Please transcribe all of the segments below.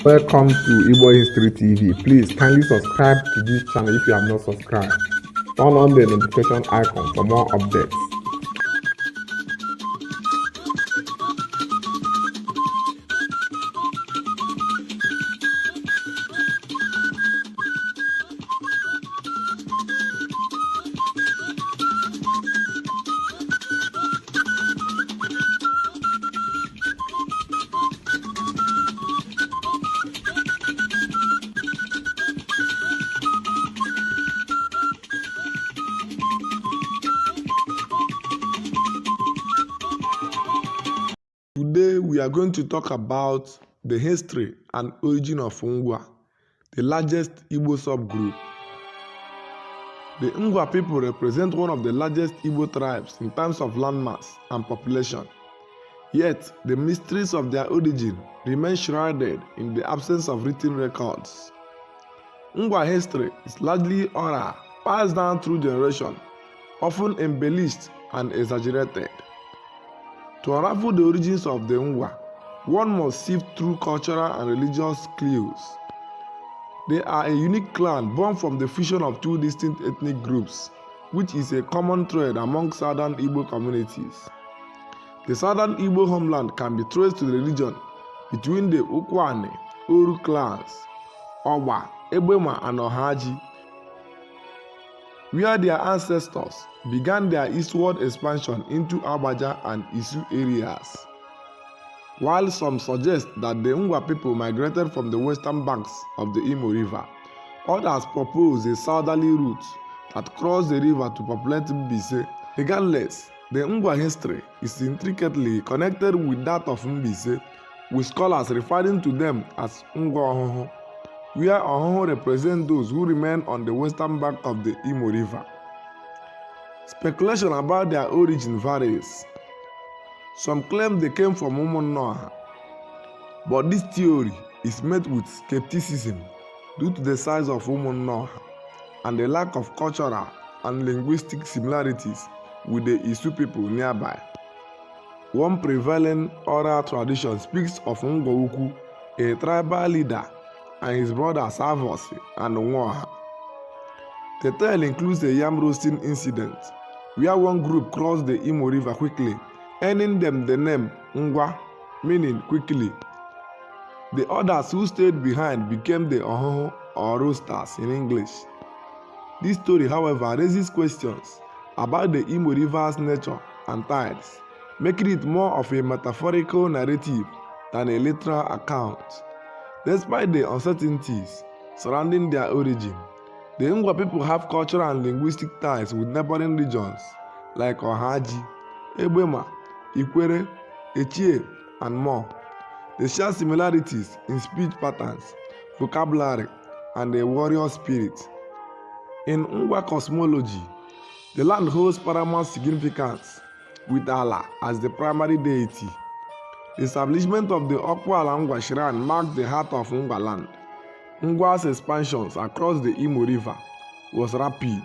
Welcome to Igbo History TV. Please kindly subscribe to this channel if you have not subscribed. Turn on the notification icon for more updates. Today we are going to talk about the history and origin of Ngwa, the largest Igbo subgroup. The Ngwa people represent one of the largest Igbo tribes in terms of landmass and population. Yet, the mysteries of their origin remain shrouded in the absence of written records. Ngwa history is largely oral, passed down through generations, often embellished and exaggerated. To unravel the origins of the Ngwa, one must sift through cultural and religious clues. They are a unique clan born from the fusion of two distinct ethnic groups, which is a common thread among southern Igbo communities. The southern Igbo homeland can be traced to the region between the Ukwuani, Oru clans, Ogba, Egbema, and Ohaji, where their ancestors began their eastward expansion into Agbaja and Isu areas. While some suggest that the Ngwa people migrated from the western banks of the Imo River, others propose a southerly route that crossed the river to populate Mbaise. Regardless, the Ngwa history is intricately connected with that of Mbaise, with scholars referring to them as Ngwa Ohuhu, where Ohuhu represent those who remain on the western bank of the Imo River. Speculation about their origin varies. Some claim they came from Umunneoha, but this theory is met with skepticism due to the size of Umunneoha and the lack of cultural and linguistic similarities with the Isu people nearby. One prevailing oral tradition speaks of Ngwa Ukwu, a tribal leader, and his brothers Avosi and Nwoha. The tale includes a yam roasting incident where one group crossed the Imo River quickly, earning them the name Ngwa, meaning quickly. The others who stayed behind became the Ohuhu or roasters in English. This story, however, raises questions about the Imo River's nature and tides, making it more of a metaphorical narrative than a literal account. Despite the uncertainties surrounding their origin, the Ngwa people have cultural and linguistic ties with neighboring regions like Ohaji, Egbema, Ikwerre, Etche, and more. They share similarities in speech patterns, vocabulary, and a warrior spirit. In Ngwa cosmology, the land holds paramount significance, with Ala as the primary deity. The establishment of the Okpuala Ngwa Shrine marked the heart of Ngwa land. Ngwa's expansions across the Imo River was rapid,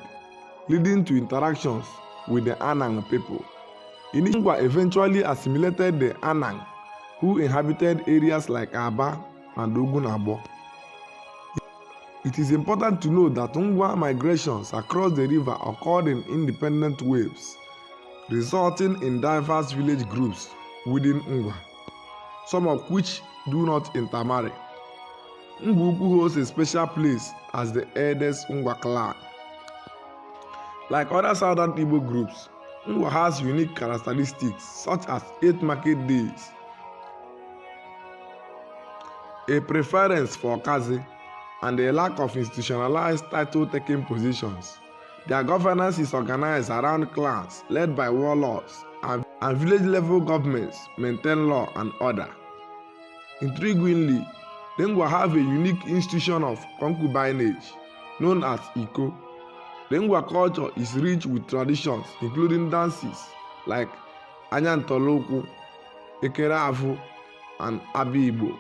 leading to interactions with the Anang people. Ngwa eventually assimilated the Anang, who inhabited areas like Aba and Ogunabo. It is important to note that Ngwa migrations across the river occurred in independent waves, resulting in diverse village groups within Ngwa, some of which do not intermarry. Ngwa Ukwu holds a special place as the eldest Ngwa clan. Like other southern Igbo groups, Ngwa has unique characteristics such as 8 market days, a preference for Okazi, and a lack of institutionalized title-taking positions. Their governance is organized around clans led by warlords, and village-level governments maintain law and order. Intriguingly, the Ngwa have a unique institution of concubinage known as Iko. The Ngwa culture is rich with traditions including dances like Anyantolokwu, Ekere Avu, and Abi Igbo.